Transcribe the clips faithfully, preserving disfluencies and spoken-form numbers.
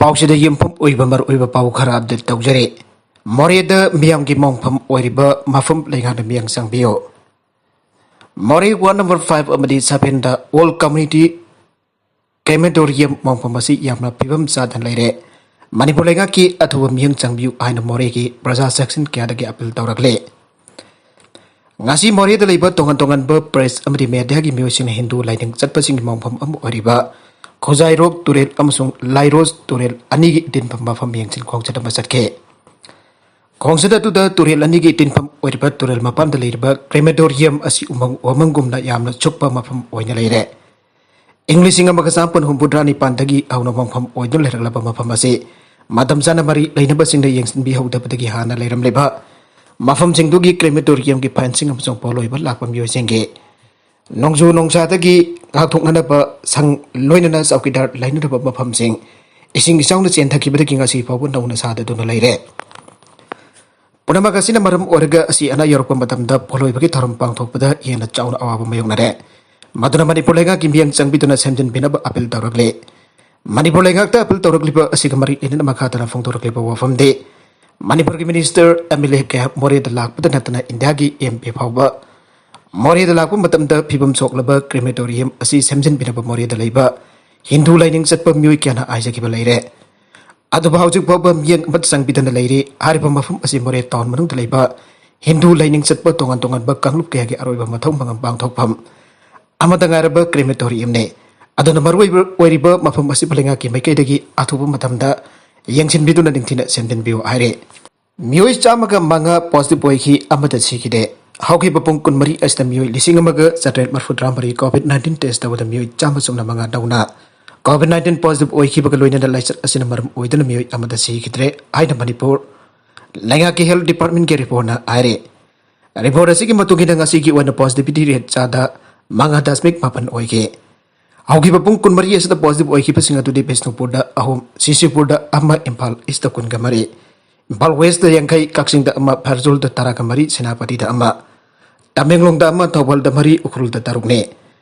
ꯄꯥꯎꯁꯤꯗ ꯌꯨꯝꯐꯝ ꯑꯣꯏꯕ ꯃꯔꯨꯑꯣꯏꯕ ꯄꯥꯎ ꯈꯔ ꯑꯞꯗꯦꯠ ꯇꯧꯖꯔꯤ꯫ ꯃꯣꯔꯦꯗ ꯃꯤꯌꯥꯝꯒꯤ ꯃꯣꯡꯐꯝ ꯑꯣꯏꯔꯤꯕ ꯃꯐꯝ ꯂꯩꯉꯥꯛꯅ ꯃꯤꯠꯌꯦꯡ ꯆꯪꯕꯤꯌꯨ꯫ ꯃꯣꯔꯦ ꯋꯥꯔꯗ ꯅꯝꯕꯔ ꯐꯥꯏꯚ ꯑꯃꯗꯤ ꯁꯚꯦꯟꯗ ꯑꯣꯜ ꯀꯝꯃ꯭ꯌꯨꯅꯤꯇꯤ ꯀ꯭ꯔꯦꯃꯦꯇꯣꯔꯤꯌꯝ ꯃꯣꯡꯐꯝ ꯑꯁꯤ ꯌꯥꯝꯅ ꯐꯤꯕꯝ ꯆꯥꯗꯅ ꯂꯩꯔꯦ꯫ ꯃꯅꯤꯄꯨꯔ ꯂꯩꯉꯥꯛꯀꯤ ꯑꯊꯨꯕ ꯃꯤꯠꯌꯦꯡ ꯆꯪꯕꯤꯌꯨ ꯍꯥꯏꯅ ꯃꯣꯔꯦꯒꯤ ꯄ꯭ꯔꯖꯥ ꯁꯦꯛꯁꯟ ꯀꯌꯥꯗꯒꯤ ꯑꯄꯤꯜ ꯇꯧꯔꯛꯂꯦ꯫ ꯉꯁꯤ ꯃꯣꯔꯦꯗ ꯂꯩꯕ ꯇꯣꯉꯥꯟ ꯇꯣꯉꯥꯟꯕ ꯄ꯭ꯔꯦꯁ ꯑꯃꯗꯤ ꯃꯦꯗꯤꯌꯥꯒꯤ ꯃꯤꯑꯣꯏꯁꯤꯡꯅ ꯍꯤꯟꯗꯨ ꯂꯥꯏꯅꯤꯡ ꯆꯠꯄꯁꯤꯡꯒꯤ ꯃꯣꯡꯐꯝ ꯑꯃ ꯑꯣꯏꯔꯤꯕ ꯈꯨꯖꯥꯏꯔꯣꯛ ꯇꯨꯔꯦꯜ ꯑꯃꯁꯨꯡ ꯂꯥꯏꯔꯣꯁ ꯇꯨꯔꯦꯜ ꯑꯅꯤꯒꯤ ꯏꯇꯤꯟꯐꯝ ꯃꯐꯝ ꯌꯦꯡꯁꯤꯟ ꯈꯣꯡꯆꯠ ꯑꯃ ꯆꯠꯈꯤ꯫ ꯈꯣꯡꯆꯠ ꯑꯗꯨꯗ ꯇꯨꯔꯦꯜ ꯑꯅꯤꯒꯤ ꯏꯇꯤꯟꯐꯝ ꯑꯣꯏꯔꯤꯕ ꯇꯨꯔꯦꯜ ꯃꯄꯥꯟꯗ ꯂꯩꯔꯤꯕ ꯀ꯭ꯔꯦꯃꯦꯇꯣꯔꯤꯌꯝ ꯑꯁꯤ ꯎꯃꯪ ꯋꯥꯃꯪꯒꯨꯝꯅ ꯌꯥꯝꯅ ꯆꯨꯞꯄ ꯃꯐꯝ ꯑꯣꯏꯅ ꯂꯩꯔꯦ꯫ ꯏꯪ ꯂꯤꯁꯤꯡ ꯑꯃꯒ ꯆꯥꯃꯥꯄꯟ ꯍꯨꯝꯐꯨꯇꯔꯥ ꯅꯤꯄꯥꯟꯗꯒꯤ ꯍꯧꯅ ꯃꯣꯡꯐꯝ ꯑꯣꯏꯗꯨꯅ ꯂꯩꯔꯛꯂꯕ ꯃꯐꯝ ꯑꯁꯤ ꯃꯇꯝ ꯆꯥꯅ ꯃꯔꯤ ꯂꯩꯅꯕꯁꯤꯡꯅ ꯌꯦꯡꯁꯤꯟꯕꯤꯍꯧꯗꯕꯗꯒꯤ ꯍꯥꯟꯅ ꯂꯩꯔꯝꯂꯤꯕ ꯃꯐꯝꯁꯤꯡꯗꯨꯒꯤ ꯀ꯭ꯔꯦꯃꯦꯇꯣꯔꯤꯌꯝꯒꯤ ꯐꯥꯏꯟꯁꯤꯡ ꯑꯃꯁꯨꯡ ꯄꯣꯠꯂꯣꯏꯕ ꯂꯥꯛꯄ ꯃꯤꯑꯣꯏꯁꯤꯡꯒꯤ ꯅꯣꯡꯖꯨ ꯅꯣꯡꯁꯥꯗꯒꯤ ꯉꯥꯛꯊꯣꯛꯅꯅꯕ ꯁꯪ ꯂꯣꯏꯅꯅ ꯆꯧꯀꯤꯗꯥꯔ ꯂꯩꯅꯅꯕ ꯃꯐꯝꯁꯤꯡ ꯏꯁꯤꯡ ꯏꯆꯥꯎꯅ ꯆꯦꯟꯊꯈꯤꯕꯗꯒꯤ ꯉꯁꯤ ꯐꯥꯎꯕ ꯅꯧꯅ ꯁꯥꯗꯗꯨꯅ ꯂꯩꯔꯦ꯫ ꯄꯨꯝꯅꯃꯛ ꯑꯁꯤꯅ ꯃꯔꯝ ꯑꯣꯏꯔꯒ ꯑꯁꯤ ꯑꯅꯥ ꯌꯧꯔꯛꯄ ꯃꯇꯝꯗ ꯄꯣꯠꯂꯣꯏꯕꯒꯤ ꯊꯧꯔꯝ ꯄꯥꯡꯊꯣꯛꯄꯗ ꯍꯦꯟꯅ ꯆꯥꯎꯅ ꯑꯋꯥꯕ ꯃꯥꯌꯣꯛꯅꯔꯦ꯫ ꯃꯗꯨꯅ ꯃꯅꯤꯄꯨꯔ ꯂꯩꯉꯥꯛꯀꯤ ꯃꯤꯠꯌꯦꯡ ꯆꯪꯕꯤꯗꯨꯅ ꯁꯦꯝꯖꯤꯟꯕꯤꯅꯕ ꯑꯄꯤꯜ ꯇꯧꯔꯛꯂꯤ꯫ ꯃꯅꯤꯄꯨꯔ ꯂꯩꯉꯥꯛꯇ ꯑꯄꯤꯜ ꯇꯧꯔꯛꯂꯤꯕ ꯑꯁꯤꯒ ꯃꯔꯤ ꯂꯩꯅꯅ ꯃꯈꯥ ꯇꯥꯅ ꯐꯣꯡꯗꯣꯔꯛꯂꯤꯕ ꯋꯥꯐꯝꯗꯤ, ꯃꯅꯤꯄꯨꯔꯒꯤ ꯃꯤꯅꯤꯁꯇꯔ ꯑꯦꯝ ꯑꯦꯜ ꯑꯦ ꯀꯌꯥ ꯃꯣꯔꯦꯗ ꯂꯥꯛꯄꯗ ꯅꯠꯇꯅ ꯏꯟꯗꯤꯌꯥꯒꯤ ꯑꯦꯝ ꯄꯤ ꯐꯥꯎꯕ ꯃꯣꯔꯦꯗ ꯂꯥꯛꯄ ꯃꯇꯝꯗ ꯐꯤꯕꯝ ꯁꯣꯛꯂꯕ ꯀ꯭ꯔꯦꯃꯦꯇꯣꯔꯤꯌꯝ ꯑꯁꯤ ꯁꯦꯝꯖꯤꯟꯕꯤꯅꯕ ꯃꯣꯔꯦꯗ ꯂꯩꯕ ꯍꯤꯟꯗꯨ ꯂꯥꯏꯅꯤꯡ ꯆꯠꯄ ꯃꯤꯑꯣꯏ ꯀꯌꯥꯅ ꯍꯥꯏꯖꯈꯤꯕ ꯂꯩꯔꯦ꯫ ꯑꯗꯨꯕꯨ ꯍꯧꯖꯤꯛ ꯐꯥꯎꯕ ꯃꯤꯠꯌꯦꯡ ꯑꯃꯠꯇ ꯆꯪꯕꯤꯗꯅ ꯂꯩꯔꯤ꯫ ꯍꯥꯏꯔꯤꯕ ꯃꯐꯝ ꯑꯁꯤ ꯃꯣꯔꯦ ꯇꯥꯎꯟ ꯃꯅꯨꯡꯗ ꯂꯩꯕ ꯍꯤꯟꯗꯨ ꯂꯥꯏꯅꯤꯡ ꯆꯠꯄ ꯇꯣꯉꯥꯟ ꯇꯣꯉꯥꯟꯕ ꯀꯥꯡꯂꯨꯞ ꯀꯌꯥꯒꯤ ꯑꯔꯣꯏꯕ ꯃꯊꯧ ꯃꯉꯝ ꯄꯥꯡꯊꯣꯛꯐꯝ ꯑꯃꯠꯇ ꯉꯥꯏꯔꯕ ꯀ꯭ꯔꯦꯃꯦꯇꯣꯔꯤꯌꯝꯅꯤ꯫ ꯑꯗꯨꯅ ꯃꯔꯨꯑꯣꯏꯕ ꯑꯣꯏꯔꯤꯕ ꯃꯐꯝ ꯑꯁꯤꯕꯨ ꯂꯩꯉꯥꯛꯀꯤ ꯃꯥꯏꯀꯩꯗꯒꯤ ꯑꯊꯨꯕ ꯃꯇꯝꯗ ꯌꯦꯡꯁꯤꯟꯕꯤꯗꯨꯅ ꯅꯤꯡꯊꯤꯅ ꯁꯦꯝꯖꯤꯟꯕꯤꯌꯨ ꯍꯥꯏꯔꯤ꯫ ꯃꯤꯑꯣꯏ ꯆꯥꯝꯃꯒ ꯃꯉꯥ ꯄꯣꯖꯤꯇꯤꯚ ꯑꯣꯏꯈꯤ, ꯑꯃꯠꯇ ꯁꯤꯈꯤꯗꯦ꯫ ꯍꯧꯈꯤꯕ ꯄꯨꯡ ꯀꯨꯟꯃꯔꯤ ꯑꯁꯤꯗ ꯃꯤꯑꯣꯏ ꯂꯤꯁꯤꯡ ꯑꯃꯒ ꯆꯥꯇ꯭ꯔꯦꯠ ꯃꯔꯤꯐꯨꯇꯔꯥ ꯃꯔꯤ ꯀꯣꯚꯤꯗ ꯅꯥꯏꯟꯇꯤꯟ ꯇꯦꯁ ꯇꯧꯕꯗ ꯃꯤꯑꯣꯏ ꯆꯥꯝꯃ ꯆꯨꯝꯅ ꯃꯉꯥ ꯅꯧꯅ ꯀꯣꯚꯤꯗ ꯅꯥꯏꯟꯇꯤꯟ ꯄꯣꯖꯤꯇꯤꯚ ꯑꯣꯏꯈꯤꯕꯒ ꯂꯣꯏꯅꯅ ꯂꯥꯏꯆꯠ ꯑꯁꯤꯅ ꯃꯔꯝ ꯑꯣꯏꯗꯨꯅ ꯃꯤꯑꯣꯏ ꯑꯃꯠꯇ ꯁꯤꯈꯤꯗ꯭ꯔꯦ ꯍꯥꯏꯅ ꯃꯅꯤꯄꯨꯔ ꯂꯩꯉꯥꯛꯀꯤ ꯍꯦꯜꯊ ꯗꯤꯄꯥꯔꯠꯃꯦꯟꯒꯤ ꯔꯤꯄꯣꯔꯠꯅ ꯍꯥꯏꯔꯤ꯫ ꯔꯤꯄꯣꯔꯠ ꯑꯁꯤꯒꯤ ꯃꯇꯨꯡ ꯏꯟꯅ ꯉꯁꯤꯒꯤ ꯑꯣꯏꯅ ꯄꯣꯖꯤꯇꯤꯚꯤꯇꯤ ꯔꯦꯠ ꯆꯥꯗ ꯃꯉꯥ ꯗꯁꯃꯤꯛ ꯃꯥꯄꯟ ꯑꯣꯏꯈꯤ꯫ ꯍꯧꯈꯤꯕ ꯄꯨꯡ ꯀꯨꯟꯃꯔꯤ ꯑꯁꯤꯗ ꯄꯣꯖꯤꯇꯤꯚ ꯑꯣꯏꯈꯤꯕꯁꯤꯡ ꯑꯗꯨꯗꯤ ꯕꯤꯁꯅꯨꯄꯨꯔꯗ ꯑꯍꯨꯝ, ꯁꯤꯁꯤꯄꯨꯔꯗ ꯑꯃ, ꯏꯝꯐꯥꯜ ꯏꯁꯇ ꯀꯨꯟꯒ ꯃꯔꯤ, ꯏꯝꯐꯥꯜ ꯋꯦꯁꯇ ꯌꯥꯡꯈꯩ, ꯀꯛꯆꯤꯡꯗ ꯑꯃ, ꯐꯦꯔꯖꯨꯜꯗ ꯇꯔꯥꯒ ꯃꯔꯤ, ꯁꯦꯅꯥꯄꯇꯤꯗ ꯑꯃ, ꯇꯃꯦꯡꯂꯣꯡꯗ ꯑꯃ, ꯊꯧꯕꯥꯜꯗ ꯃꯔꯤ, ꯎꯈ꯭ꯔꯨꯜꯗ ꯇꯔꯨꯛꯅꯤ꯫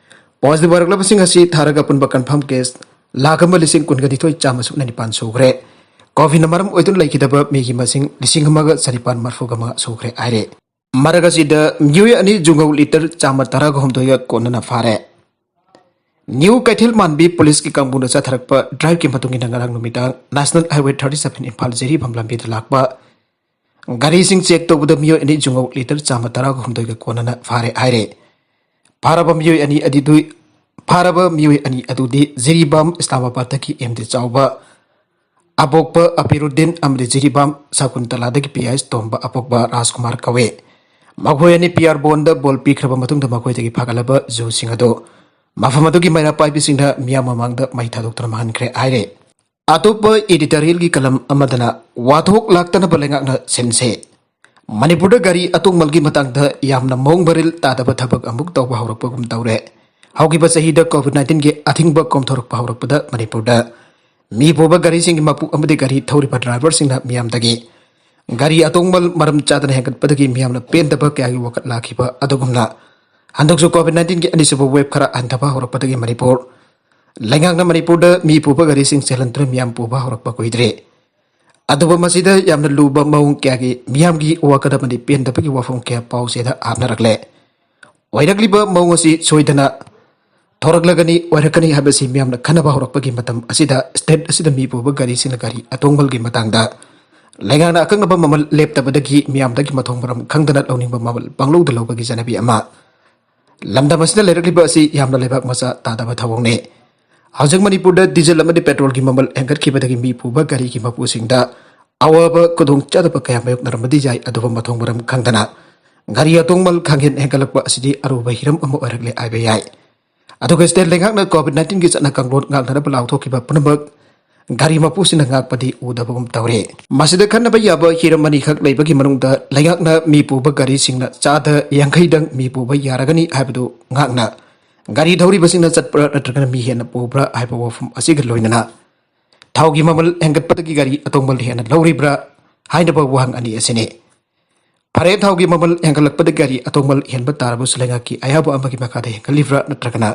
ꯄꯣꯖꯤꯇꯤꯚ ꯑꯣꯏꯔꯛꯂꯕꯁꯤꯡ ꯑꯁꯤ ꯊꯥꯔꯒ ꯑꯄꯨꯟꯕ ꯀꯟꯐꯥꯔꯝ ꯀꯦꯁ ꯂꯥꯈ ꯑꯃ ꯂꯤꯁꯤꯡ ꯀꯨꯟꯒ ꯅꯤꯊꯣꯏ ꯆꯥꯝꯃ ꯁꯨꯞꯅ ꯅꯤꯄꯥꯟ ꯁꯨꯈ꯭ꯔꯦ꯫ ꯀꯣꯚꯤꯗꯅ ꯃꯔꯝ ꯑꯣꯏꯗꯨꯅ ꯂꯩꯈꯤꯗꯕ ꯃꯤꯒꯤ ꯃꯁꯤꯡ ꯂꯤꯁꯤꯡ ꯑꯃꯒ ꯆꯅꯤꯄꯥꯟ ꯃꯔꯤꯐꯨꯒ ꯃꯉꯥ ꯁꯨꯈ꯭ꯔꯦ ꯍꯥꯏꯔꯦ꯫ ꯃꯔꯛ ꯑꯁꯤꯗ ꯃꯤꯑꯣꯏ ꯑꯅꯤ ꯖꯨꯉꯧ ꯂꯤꯇꯔ ꯆꯥꯝꯃ ꯇꯔꯥꯒ ꯍꯨꯝꯗꯣꯏꯒ ꯀꯣꯟꯅꯅ ꯐꯥꯔꯦ꯫ ꯅ꯭ꯌꯨ ꯀꯩꯊꯦꯜ ꯃꯥꯟꯕꯤ ꯄꯨꯂꯤꯁꯀꯤ ꯀꯥꯡꯕꯨꯅ ꯆꯠꯊꯔꯛꯄ ꯗ꯭ꯔꯥꯏꯚꯀꯤ ꯃꯇꯨꯡ ꯏꯟꯅ ꯉꯔꯥꯡ ꯅꯨꯃꯤꯗꯥꯡ national highway thirty seven Imphal Jiribam ꯂꯝꯕꯤꯗ ꯂꯥꯛꯄ ꯒꯥꯔꯤꯁꯤꯡ ꯆꯦꯛ ꯇꯧꯕꯗ ꯃꯤꯑꯣꯏ ꯑꯅꯤ ꯖꯨꯉꯧ ꯂꯤꯇꯔ ꯆꯥꯝꯃ ꯇꯔꯥꯒ ꯍꯨꯝꯗꯣꯏꯒ ꯀꯣꯟꯅꯅ ꯐꯥꯔꯦ ꯍꯥꯏꯔꯦ꯫ ꯐꯥꯔꯕ ꯃꯤꯑꯣꯏ ꯑꯅꯤ ꯑꯗꯨ, ꯐꯥꯔꯕ ꯃꯤꯑꯣꯏ ꯑꯅꯤ ꯑꯗꯨꯗꯤ ꯖꯤꯔꯤꯕꯥꯝ ꯏꯁꯂꯥꯃꯥꯕꯥꯗꯇꯒꯤ ꯑꯦꯝ ꯗꯤ ꯆꯥꯎꯕ ꯑꯄꯣꯛꯄ ꯑꯄꯤꯔꯨꯗꯤꯟ ꯑꯃꯗꯤ ꯖꯤꯔꯤꯕꯥꯝ ꯁꯀꯨꯟꯇꯂꯥꯗꯒꯤ ꯄꯤ ꯑꯥꯏ ꯑꯦꯁ ꯇꯣꯝꯕ ꯑꯄꯣꯛꯄ ꯔꯥꯖꯀꯨꯃꯥꯔ ꯀꯧꯏ꯫ ꯃꯈꯣꯏ ꯑꯅꯤ ꯄꯤ ꯑꯥꯔ ꯕꯣꯟꯗ ꯕꯣꯜ ꯄꯤꯈ꯭ꯔꯕ ꯃꯇꯨꯡꯗ ꯃꯈꯣꯏꯗꯒꯤ ꯐꯥꯒꯠꯂꯕ ꯖꯨꯁꯤꯡ ꯑꯗꯨ ꯃꯐꯝ ꯑꯗꯨꯒꯤ ꯃꯩꯔꯥ ꯄꯥꯏꯕꯤꯁꯤꯡꯅ ꯃꯤꯌꯥꯝ ꯃꯃꯥꯡꯗ ꯃꯩ ꯊꯥꯗꯣꯛꯇꯨꯅ ꯃꯥꯡꯍꯟꯈ꯭ꯔꯦ ꯍꯥꯏꯔꯦ꯫ ꯑꯇꯣꯞꯄ editorialꯒꯤ ꯀꯂꯝ ꯑꯃꯗꯅ ꯋꯥꯊꯣꯛ ꯂꯥꯛꯇꯅꯕ ꯂꯩꯉꯥꯛꯅ ꯁꯤꯟꯁꯦ꯫ ꯃꯅꯤꯄꯨꯔꯗ ꯒꯥꯔꯤ ꯑꯇꯣꯡꯃꯜꯒꯤ ꯃꯇꯥꯡꯗ ꯌꯥꯝꯅ ꯃꯑꯣꯡ ꯃꯔꯤꯜ ꯇꯥꯗꯕ ꯊꯕꯛ ꯑꯃꯨꯛ ꯇꯧꯕ ꯍꯧꯔꯛꯄꯒꯨꯝ ꯇꯧꯔꯦ꯫ ꯍꯧꯈꯤꯕ ꯆꯍꯤꯗ ꯀꯣꯚꯤꯗ ꯅꯥꯏꯟꯇꯤꯟꯒꯤ ꯑꯊꯤꯡꯕ ꯀꯣꯝꯊꯣꯔꯛꯄ ꯍꯧꯔꯛꯄꯗ ꯃꯅꯤꯄꯨꯔꯗ ꯃꯤ ꯄꯨꯕ ꯒꯥꯔꯤꯁꯤꯡꯒꯤ ꯃꯄꯨ ꯑꯃꯗꯤ ꯒꯥꯔꯤ ꯊꯧꯔꯤꯕ ꯗ꯭ꯔꯥꯏꯚꯔꯁꯤꯡꯅ ꯃꯤꯌꯥꯝꯗꯒꯤ ꯒꯥꯔꯤ ꯑꯇꯣꯡꯃꯜ ꯃꯔꯝ ꯆꯥꯗꯅ ꯍꯦꯟꯒꯠꯄꯗꯒꯤ ꯃꯤꯌꯥꯝꯅ ꯄꯦꯟꯗꯕ ꯀꯌꯥꯒꯤ ꯋꯥꯀꯠ ꯂꯥꯛꯈꯤꯕ ꯑꯗꯨꯒꯨꯝꯅ ꯍꯟꯗꯛꯁꯨ ꯀꯣꯚꯤꯗ ꯅꯥꯏꯟꯇꯤꯟꯒꯤ ꯑꯅꯤꯁꯨꯕ ꯋꯦꯕ ꯈꯔ ꯍꯟꯊꯕ ꯍꯧꯔꯛꯄꯗꯒꯤ ꯃꯅꯤꯄꯨꯔ ꯂꯩꯉꯥꯛꯅ ꯃꯅꯤꯄꯨꯔꯗ ꯃꯤ ꯄꯨꯕ ꯒꯥꯔꯤꯁꯤꯡ ꯆꯦꯜꯍꯟꯗꯨꯅ ꯃꯤꯌꯥꯝ ꯄꯨꯕ ꯍꯧꯔꯛꯄ ꯀꯨꯏꯗ꯭ꯔꯤ꯫ ꯑꯗꯨꯕꯨ ꯃꯁꯤꯗ ꯌꯥꯝꯅ ꯂꯨꯕ ꯃꯑꯣꯡ ꯀꯌꯥꯒꯤ ꯃꯤꯌꯥꯝꯒꯤ ꯋꯥꯀꯠ ꯑꯃꯗꯤ ꯄꯦꯟꯗꯕꯒꯤ ꯋꯥꯐꯝ ꯀꯌꯥ ꯄꯥꯎꯆꯦꯗ ꯍꯥꯞꯅꯔꯛꯂꯦ꯫ ꯑꯣꯏꯔꯛꯂꯤꯕ ꯃꯑꯣꯡ ꯑꯁꯤ ꯁꯣꯏꯗꯅ ꯊꯣꯔꯛꯂꯒꯅꯤ, ꯑꯣꯏꯔꯛꯀꯅꯤ ꯍꯥꯏꯕꯁꯤ ꯃꯤꯌꯥꯝꯅ ꯈꯟꯅꯕ ꯍꯧꯔꯛꯄꯒꯤ ꯃꯇꯝ ꯑꯁꯤꯗ state ꯑꯁꯤꯗ ꯃꯤ ꯄꯨꯕ ꯒꯥꯔꯤꯁꯤꯡꯅ ꯒꯥꯔꯤ ꯑꯇꯣꯡꯕꯒꯤ ꯃꯇꯥꯡꯗ ꯂꯩꯉꯥꯛꯅ ꯑꯀꯛꯅꯕ ꯃꯃꯜ ꯂꯦꯞꯇꯕꯗꯒꯤ ꯃꯤꯌꯥꯝꯗꯒꯤ ꯃꯊꯣꯡ ꯃꯔꯝ ꯈꯪꯗꯅ ꯂꯧꯅꯤꯡꯕ ꯃꯃꯜ ꯄꯪꯂꯧꯗ ꯂꯧꯕꯒꯤ ꯆꯠꯅꯕꯤ ꯑꯃ ꯂꯝꯗꯝ ꯑꯁꯤꯗ ꯂꯩꯔꯛꯂꯤꯕ ꯑꯁꯤ ꯌꯥꯝꯅ ꯂꯩꯕꯥꯛ ꯃꯆꯥ ꯇꯥꯗꯕ ꯊꯧꯑꯣꯡꯅꯤ꯫ ꯍꯧꯖꯤꯛ ꯃꯅꯤꯄꯨꯔꯗ ꯗꯤꯖꯜ ꯑꯃꯗꯤ ꯄꯦꯇ꯭ꯔꯣꯜꯒꯤ ꯃꯃꯜ ꯍꯦꯟꯒꯠꯈꯤꯕꯗꯒꯤ ꯃꯤ ꯄꯨꯕ ꯒꯥꯔꯤꯒꯤ ꯃꯄꯨꯁꯤꯡꯗ ꯑꯋꯥꯕ ꯈꯨꯗꯣꯡꯆꯥꯗꯕ ꯀꯌꯥ ꯃꯥꯌꯣꯛꯅꯔꯝꯕꯗꯤ ꯌꯥꯏ, ꯑꯗꯨꯕꯨ ꯃꯊꯣꯡ ꯃꯔꯝ ꯈꯪꯗꯅ ꯒꯥꯔꯤ ꯑꯇꯣꯡꯃꯜ ꯈꯪꯍꯦꯟ ꯍꯦꯟꯒꯠꯂꯛꯄ ꯑꯁꯤꯗꯤ ꯑꯔꯨꯕ ꯍꯤꯔꯝ ꯑꯃ ꯑꯣꯏꯔꯛꯂꯦ ꯍꯥꯏꯕ ꯌꯥꯏ꯫ ꯑꯗꯨꯒ state ꯂꯩꯉꯥꯛꯅ ꯀꯣꯚꯤꯗ ꯅꯥꯏꯟꯇꯤꯟꯒꯤ ꯆꯠꯅ ꯀꯥꯡꯂꯣꯟ ꯉꯥꯛꯅꯅꯕ ꯂꯥꯎꯊꯣꯛꯈꯤꯕ ꯄꯨꯝꯅꯃꯛ ꯒꯥꯔꯤ ꯃꯄꯨꯁꯤꯡꯅ ꯉꯥꯛꯄꯗꯤ ꯎꯗꯕꯒꯨꯝ ꯇꯧꯔꯦ꯫ ꯃꯁꯤꯗ ꯈꯟꯅꯕ ꯌꯥꯕ ꯍꯤꯔꯝ ꯑꯅꯤꯈꯛ ꯂꯩꯕꯒꯤ ꯃꯅꯨꯡꯗ ꯂꯩꯉꯥꯛꯅ ꯃꯤ ꯄꯨꯕ ꯒꯥꯔꯤꯁꯤꯡꯅ ꯆꯥꯗ ꯌꯥꯡꯈꯩꯗꯪ ꯃꯤ ꯄꯨꯕ ꯌꯥꯔꯒꯅꯤ ꯍꯥꯏꯕꯗꯨ ꯉꯥꯛꯅ ꯒꯥꯔꯤ ꯊꯧꯔꯤꯕꯁꯤꯡꯅ ꯆꯠꯄ꯭ꯔꯥ ꯅꯠꯇ꯭ꯔꯒꯅ ꯃꯤ ꯍꯦꯟꯅ ꯄꯨꯕ꯭ꯔꯥ ꯍꯥꯏꯕ ꯋꯥꯐꯝ ꯑꯁꯤꯒ ꯂꯣꯏꯅꯅ ꯊꯥꯎꯒꯤ ꯃꯃꯜ ꯍꯦꯟꯒꯠꯄꯗꯒꯤ ꯒꯥꯔꯤ ꯑꯇꯣꯡꯕ ꯍꯦꯟꯅ ꯂꯧꯔꯤꯕ꯭ꯔꯥ ꯍꯥꯏꯅꯕ ꯋꯥꯍꯪ ꯑꯅꯤ ꯑꯁꯤꯅꯤ꯫ ꯐꯔꯦ, ꯊꯥꯎꯒꯤ ꯃꯃꯜ ꯍꯦꯟꯒꯠꯂꯛꯄꯗ ꯒꯥꯔꯤ ꯑꯇꯣꯡꯕ ꯍꯦꯟꯕ ꯇꯥꯔꯕꯁꯨ ꯂꯩꯉꯥꯛꯀꯤ ꯑꯌꯥꯕ ꯑꯃꯒꯤ ꯃꯈꯥꯗ ꯍꯦꯟꯒꯠꯂꯤꯕ꯭ꯔꯥ ꯅꯠꯇ꯭ꯔꯒꯅ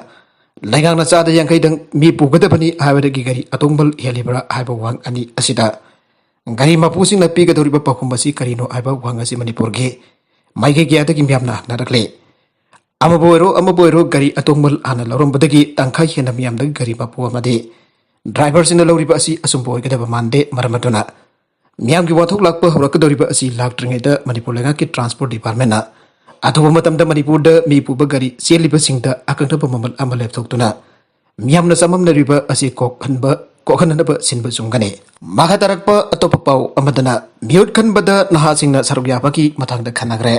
ꯂꯩꯉꯥꯛꯅ ꯆꯥꯗ ꯌꯥꯡꯈꯩꯗꯪ ꯃꯤ ꯄꯨꯒꯗꯕꯅꯤ ꯍꯥꯏꯕꯗꯒꯤ ꯒꯥꯔꯤ ꯑꯇꯣꯡꯕ ꯍꯦꯜꯂꯤꯕ꯭ꯔꯥ ꯍꯥꯏꯕ ꯋꯥꯍꯪ ꯑꯅꯤ ꯑꯁꯤꯗ ꯒꯥꯔꯤ ꯃꯄꯨꯁꯤꯡꯅ ꯄꯤꯒꯗꯧꯔꯤꯕ ꯄꯥꯎꯈꯨꯝ ꯑꯁꯤ ꯀꯔꯤꯅꯣ ꯍꯥꯏꯕ ꯋꯥꯍꯪ ꯑꯁꯤ ꯃꯅꯤꯄꯨꯔꯒꯤ ꯃꯥꯏꯀꯩ ꯀꯌꯥꯗꯒꯤ ꯃꯤꯌꯥꯝꯅ ꯍꯪꯅꯔꯛꯂꯤ꯫ ꯑꯃꯕꯨ ꯑꯣꯏꯔꯣ ꯑꯃꯕꯨ ꯑꯣꯏꯔꯣ, ꯒꯥꯔꯤ ꯑꯇꯣꯡꯕ ꯍꯥꯟꯅ ꯂꯧꯔꯝꯕꯗꯒꯤ ꯇꯪꯈꯥꯏ ꯍꯦꯟꯅ ꯃꯤꯌꯥꯝꯗꯒꯤ ꯒꯥꯔꯤ ꯃꯄꯨ ꯑꯃꯗꯤ ꯗ꯭ꯔꯥꯏꯚꯔꯁꯤꯡꯅ ꯂꯧꯔꯤꯕ ꯑꯁꯤ ꯑꯆꯨꯝꯕ ꯑꯣꯏꯒꯗꯕ ꯃꯥꯟꯗꯦ꯫ ꯃꯔꯝ ꯑꯗꯨꯅ ꯃꯤꯌꯥꯝꯒꯤ ꯋꯥꯊꯣꯛ ꯂꯥꯛꯄ ꯍꯧꯔꯛꯀꯗꯧꯔꯤꯕ ꯑꯁꯤ ꯂꯥꯛꯇ꯭ꯔꯤꯉꯩꯗ ꯃꯅꯤꯄꯨꯔ ꯂꯩꯉꯥꯛꯀꯤ ꯇ꯭ꯔꯥꯟꯁꯄꯣꯔꯠ ꯗꯤꯄꯥꯔꯠꯃꯦꯟꯅ ꯑꯊꯨꯕ ꯃꯇꯝꯗ ꯃꯅꯤꯄꯨꯔꯗ ꯃꯤ ꯄꯨꯕ ꯒꯥꯔꯤ ꯆꯦꯜꯂꯤꯕꯁꯤꯡꯗ ꯑꯀꯛꯅꯕ ꯃꯃꯜ ꯑꯃ ꯂꯦꯞꯊꯣꯛꯇꯨꯅ ꯃꯤꯌꯥꯝꯅ ꯆꯃꯝꯅꯔꯤꯕ ꯑꯁꯤ ꯀꯣꯛꯍꯟꯕ, ꯀꯣꯛꯍꯟꯅꯕ ꯁꯤꯟꯕ ꯆꯨꯝꯒꯅꯤ꯫ ꯃꯈꯥ ꯇꯥꯔꯛꯄ ꯑꯇꯣꯞꯄ ꯄꯥꯎ ꯑꯃꯗꯅ ꯃꯤꯍꯨꯠ ꯈꯟꯕꯗ ꯅꯍꯥꯁꯤꯡꯅ ꯁꯔꯨꯛ ꯌꯥꯕꯒꯤ ꯃꯇꯥꯡꯗ ꯈꯟꯅꯈ꯭ꯔꯦ꯫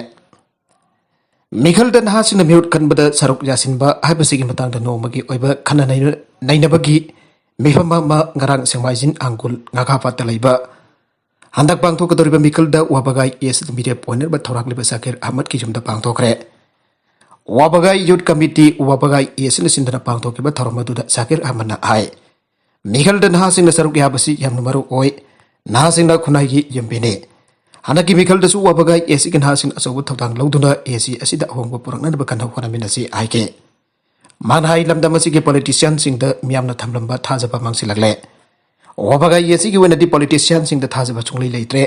ꯃꯤꯈꯜꯗ ꯅꯍꯥꯁꯤꯡꯅ ꯃꯤꯍꯨꯠ ꯈꯟꯕꯗ ꯁꯔꯨꯛ ꯌꯥꯁꯤꯟꯕ ꯍꯥꯏꯕꯁꯤꯒꯤ ꯃꯇꯥꯡꯗ ꯅꯣꯡꯃꯒꯤ ꯑꯣꯏꯕ ꯈꯟꯅ ꯅꯩꯅ-, ꯅꯩꯅꯕꯒꯤ ꯃꯤꯐꯝ ꯑꯃ ꯉꯔꯥꯡ ꯁꯦꯡꯃꯥꯏꯖꯤꯡ ꯑꯪꯒꯨꯜ ꯉꯥꯈꯥꯄꯥꯠꯇ ꯂꯩꯕ ꯍꯟꯗꯛ ꯄꯥꯡꯊꯣꯛꯀꯗꯧꯔꯤꯕ ꯃꯤꯈꯜꯗ ꯋꯥꯕꯒꯥꯏ ꯑꯦꯁ ꯃꯤꯔꯦꯞ ꯑꯣꯏꯅꯕ ꯊꯧꯔꯥꯛꯂꯤꯕ ꯁꯥꯀꯤꯔ ꯑꯍꯃꯗꯀꯤ ꯌꯨꯝꯗ ꯄꯥꯡꯊꯣꯛꯈ꯭ꯔꯦ꯫ ꯋꯥꯕꯒꯥꯏ ꯌꯨꯠ ꯀꯃꯤꯇꯤ, ꯋꯥꯕꯒꯥꯏ ꯑꯦꯁꯅ ꯁꯤꯟꯗꯨꯅ ꯄꯥꯡꯊꯣꯛꯈꯤꯕ ꯊꯧꯔꯝ ꯑꯗꯨꯗ ꯁꯥꯀꯤꯔ ꯑꯍꯃꯗꯅ ꯍꯥꯏ, ꯃꯤꯈꯜꯗ ꯅꯍꯥꯁꯤꯡꯅ ꯁꯔꯨꯛ ꯌꯥꯕꯁꯤ ꯌꯥꯝꯅ ꯃꯔꯨ ꯑꯣꯏ꯫ ꯅꯍꯥꯁꯤꯡꯅ ꯈꯨꯟꯅꯥꯏꯒꯤ ꯌꯨꯝꯕꯤꯅꯤ꯫ ꯍꯟꯗꯛꯀꯤ ꯃꯤꯈꯜꯗꯁꯨ ꯋꯥꯕꯒꯥꯏ ꯑꯦꯁꯤꯒꯤ ꯅꯍꯥꯁꯤꯡ ꯑꯆꯧꯕ ꯊꯧꯗꯥꯡ ꯂꯧꯗꯨꯅ ꯑꯦꯁꯤ ꯑꯁꯤꯗ ꯑꯍꯣꯡꯕ ꯄꯨꯔꯛꯅꯅꯕ ꯀꯟꯅ ꯍꯣꯠꯅꯃꯤꯟꯅꯁꯤ ꯍꯥꯏꯈꯤ꯫ ꯃꯥꯅ ꯍꯥꯏ, ꯂꯝꯗꯝ ꯑꯁꯤꯒꯤ ꯄꯣꯂꯤꯇꯤꯁꯤꯌꯥꯟꯁꯤꯡꯗ ꯃꯤꯌꯥꯝꯅ ꯊꯝꯂꯝꯕ ꯊꯥꯖꯕ ꯃꯥꯡꯁꯤꯜꯂꯛꯂꯦ꯫ ꯋꯥꯕꯒꯥꯏ ꯑꯦꯁꯤꯒꯤ ꯑꯣꯏꯅꯗꯤ ꯄꯣꯂꯤꯇꯤꯁꯤꯌꯥꯟꯁꯤꯡꯗ ꯊꯥꯖꯕ ꯁꯨꯡꯂꯩ ꯂꯩꯇ꯭ꯔꯦ꯫